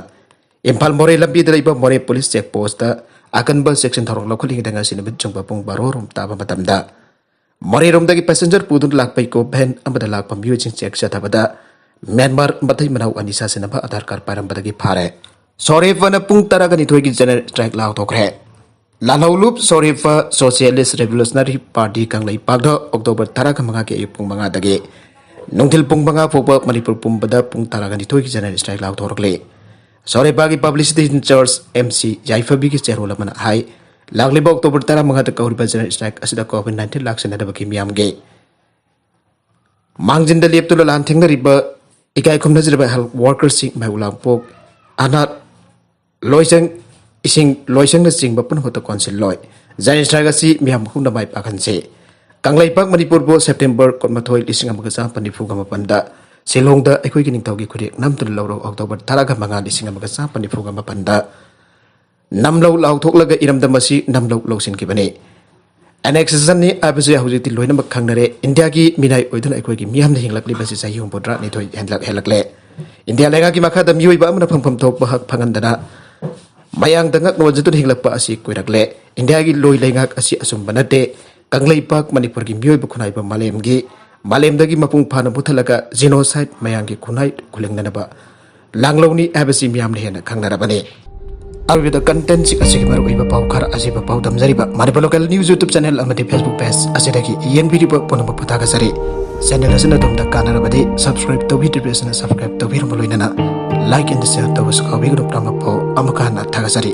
ꯏꯝꯐꯥꯜ ꯃꯣꯔꯦ ꯂꯝꯕꯤꯗ ꯂꯩꯕ ꯃꯣꯔꯦ ꯄꯨꯂꯤꯁ ꯆꯦꯛ ꯄꯣꯁꯇ ꯑꯀꯟꯕ ꯆꯦꯛꯁꯤꯟ ꯊꯧꯔꯥꯡ ꯂꯧꯈꯠꯂꯤꯉꯩꯗ ꯉꯁꯤ ꯅꯨꯃꯤꯠ ꯆꯨꯝꯕ ꯄꯨꯡ ꯕꯥꯔꯣ ꯔꯣꯝ ꯇꯥꯕ ꯃꯇꯝꯗ ꯃꯣꯔꯦꯔꯣꯝꯗꯒꯤ ꯄꯦꯁꯦꯟꯖꯔ ꯄꯨꯗꯨꯅ ꯂꯥꯛꯄ ꯏꯀꯣ ꯚꯦꯟ ꯑꯃꯗ ꯂꯥꯛꯄ ꯃꯤꯑꯣꯏꯁꯤꯡ ꯆꯦꯛ ꯆꯠꯊꯕꯗ ꯃ꯭ꯌꯥꯟꯃꯥꯔ ꯃꯇꯩ ꯃꯅꯥꯎ ꯑꯅꯤ ꯁꯥꯁꯤꯟꯅꯕ ꯑꯥꯙꯥꯔ ꯀꯥꯔꯗ ꯄꯥꯏꯔꯝꯕꯗꯒꯤ ꯐꯥꯔꯦ꯫ ꯁꯣꯔꯦꯐꯅ ꯄꯨꯡ ꯇꯔꯥꯒ ꯅꯤꯊꯣꯏꯒꯤ general strike ꯂꯥꯎꯊꯣꯛꯈ꯭ꯔꯦ꯫ ꯂꯥꯜꯍꯧꯂꯨꯞ ꯁꯣꯔꯦꯐ socialist ꯔꯦꯚꯣꯂꯨꯁꯅꯔꯤ party ꯀꯪꯂꯩꯄꯥꯛꯇ October ꯇꯔꯥꯒ ꯃꯉꯥꯒꯤ ꯑꯌꯨꯛ ꯄꯨꯡ ꯃꯉꯥꯗꯒꯤ ꯅꯨꯡꯊꯤꯜ ꯄꯨꯡ ꯃꯉꯥ ꯐꯥꯎꯕ ꯃꯅꯤꯄꯨꯔ ꯄꯨꯝꯕꯗ ꯄꯨꯡ ꯇꯔꯥꯒ ꯅꯤꯊꯣꯏꯒꯤ ꯖꯦꯅꯔꯦꯜ ꯁ꯭ꯇ꯭ꯔꯥꯏꯛ ꯂꯥꯎꯊꯣꯔꯛꯂꯤ꯫ ꯁꯣꯔꯦꯐꯒꯤ ꯄꯕ꯭ꯂꯤꯁꯤꯇꯤ ꯏꯟꯆꯥꯔꯖ ꯑꯦꯝ ꯁꯤ ꯌꯥꯏꯐꯕꯤꯒꯤ ꯆꯦꯔꯣꯜ ꯑꯃꯅ ꯍꯥꯏ, ꯂꯥꯛꯂꯤꯕ ꯑꯣꯛꯇꯣꯕꯔ ꯇꯔꯥꯃꯉꯥꯗ ꯀꯧꯔꯤꯕ ꯖꯦꯅꯔꯦꯜ ꯁ꯭ꯇ꯭ꯔꯥꯏꯛ ꯑꯁꯤꯗ ꯀꯣꯚꯤꯗ ꯅꯥꯏꯟꯇꯤꯟ ꯂꯥꯛꯁꯤꯟꯅꯗꯕꯒꯤ ꯃꯤꯌꯥꯝꯒꯤ ꯃꯥꯡꯖꯤꯟꯗ ꯂꯦꯞꯇꯨꯅ ꯂꯥꯟ ꯊꯦꯡꯅꯔꯤꯕ ꯏꯀꯥꯏ ꯈꯨꯝꯅꯖꯔꯕ ꯍꯦꯜꯊ ꯋꯥꯔꯀꯔꯁꯤꯡ, ꯃꯩ ꯎꯂꯥꯡꯄꯣꯛ, ꯑꯅꯥꯠ, ꯂꯣꯏꯁꯪ, ꯏꯁꯤꯡ ꯂꯣꯏꯁꯪꯅꯆꯤꯡꯕ ꯄꯨꯝꯅꯃꯛꯇ ꯀꯣꯟꯁꯤꯜꯂꯣꯏ꯫ ꯖꯦꯅꯔꯦꯜ ꯁ꯭ꯇ꯭ꯔꯥꯏꯛ ꯑꯁꯤ ꯃꯤꯌꯥꯝ ꯍꯧꯅ ꯃꯥꯏ ꯄꯥꯛꯍꯟꯁꯤ꯫ ꯀꯪꯂꯩꯄꯥꯛ ꯃꯅꯤꯄꯨꯔꯕꯨ ꯁꯦꯞꯇꯦꯝꯕꯔ ꯀꯨꯟꯃꯥꯊꯣꯏ, ꯂꯤꯁꯤꯡ ꯑꯃꯒ ꯆꯥꯃꯥꯄꯟ ꯅꯤꯐꯨꯒ ꯃꯥꯄꯟꯗ ꯁꯤꯂꯣꯡꯗ ꯑꯩꯈꯣꯏꯒꯤ ꯅꯤꯡꯊꯧꯒꯤ ꯈꯨꯗꯦꯛ ꯅꯝꯗꯨꯅ ꯂꯧꯔꯣ꯫ ꯑꯣꯛꯇꯣꯕꯔ ꯇꯔꯥꯒ ꯃꯉꯥ, ꯂꯤꯁꯤꯡ ꯑꯃꯒ ꯆꯥꯃꯥꯄꯟ ꯅꯤꯐꯨꯒ ꯃꯥꯄꯟꯗ ꯅꯝꯂꯧ ꯂꯥꯎꯊꯣꯛꯂꯒ ꯏꯔꯝꯗꯝ ꯑꯁꯤ ꯅꯝꯂꯧ ꯂꯧꯁꯤꯟꯈꯤꯕꯅꯤ꯫ ꯑꯦꯅꯦꯛꯁꯦꯁꯟꯅꯤ ꯍꯥꯏꯕꯁꯦ ꯍꯧꯖꯤꯛꯇꯤ ꯂꯣꯏꯅꯃꯛ ꯈꯪꯅꯔꯦ꯫ ꯏꯟꯗꯤꯌꯥꯒꯤ ꯃꯤꯅꯥꯏ ꯑꯣꯏꯗꯨꯅ ꯑꯩꯈꯣꯏꯒꯤ ꯃꯤꯌꯥꯝꯅ ꯍꯤꯡꯂꯛꯂꯤꯕꯁꯤ ꯆꯍꯤ ꯍꯨꯝꯐꯨꯇꯔꯥ ꯅꯤꯊꯣꯏ ꯍꯦꯟꯂꯛ-, ꯍꯦꯜꯂꯛꯂꯦ꯫ ꯏꯟꯗꯤꯌꯥ ꯂꯩꯉꯥꯛꯀꯤ ꯃꯈꯥꯗ ꯃꯤꯑꯣꯏꯕ ꯑꯃꯅ ꯐꯪꯐꯝ ꯊꯣꯛꯄ ꯍꯛ ꯐꯪꯍꯟꯗꯅ ꯃꯌꯥꯡꯗ ꯉꯛ ꯅꯣꯟꯖꯗꯨꯅ ꯍꯤꯡꯂꯛꯄ ꯑꯁꯤ ꯀꯨꯏꯔꯛꯂꯦ꯫ ꯏꯟꯗꯤꯌꯥꯒꯤ ꯂꯣꯏ ꯂꯩꯉꯥꯛ ꯑꯁꯤ ꯑꯆꯨꯝꯕ ꯅꯠꯇꯦ꯫ ꯀꯪꯂꯩꯄꯥꯛ ꯃꯅꯤꯄꯨꯔꯒꯤ ꯃꯤꯑꯣꯏꯕ ꯈꯨꯟꯅꯥꯏꯕ ꯃꯥꯂꯦꯝꯒꯤ, ꯃꯥꯂꯦꯝꯗꯒꯤ ꯃꯄꯨꯡ ꯐꯥꯅ ꯃꯨꯊꯠꯂꯒ genocide ꯃꯌꯥꯝꯒꯤ ꯈꯨꯟꯅꯥꯏ ꯈꯨꯂꯤꯡꯅꯅꯕ ꯂꯥꯡꯂꯧꯅꯤ ꯍꯥꯏꯕꯁꯤ ꯃꯤꯌꯥꯝꯅ ꯍꯦꯟꯅ ꯈꯪꯅꯔꯕꯅꯤ꯫ ꯑꯔꯣꯏꯕꯗ contentꯁꯤꯡ ꯑꯁꯤꯒꯤ ꯃꯔꯨꯑꯣꯏꯕ ꯄꯥꯎ ꯈꯔ ꯑꯁꯤꯕ ꯄꯥꯎꯗꯝꯖꯔꯤꯕ Manipur Local News YouTube channel ꯑꯃꯗꯤ Facebook page ꯑꯁꯤꯗꯒꯤ ꯌꯦꯡꯕꯤꯔꯤꯕ ꯄꯨꯝꯅꯃꯛꯄꯨ ꯊꯥꯒꯠꯆꯔꯤ꯫ Channel ꯑꯁꯤꯅ ꯑꯗꯣꯝꯗ ꯀꯥꯟꯅꯔꯕꯗꯤ subscribe ꯇꯧꯕꯤꯗ꯭ꯔꯤꯕꯁꯤꯅ subscribe ꯇꯧꯕꯤꯔꯝꯕ ꯂꯣꯏꯅꯅ like and share ꯇꯧꯕꯁꯨ ꯀꯥꯎꯕꯤꯒꯅꯨ꯫ ꯄꯨꯝꯅꯃꯛꯄꯨ ꯑꯃꯨꯛꯀ ꯍꯟꯅ ꯊꯥꯒꯠꯆꯔꯤ꯫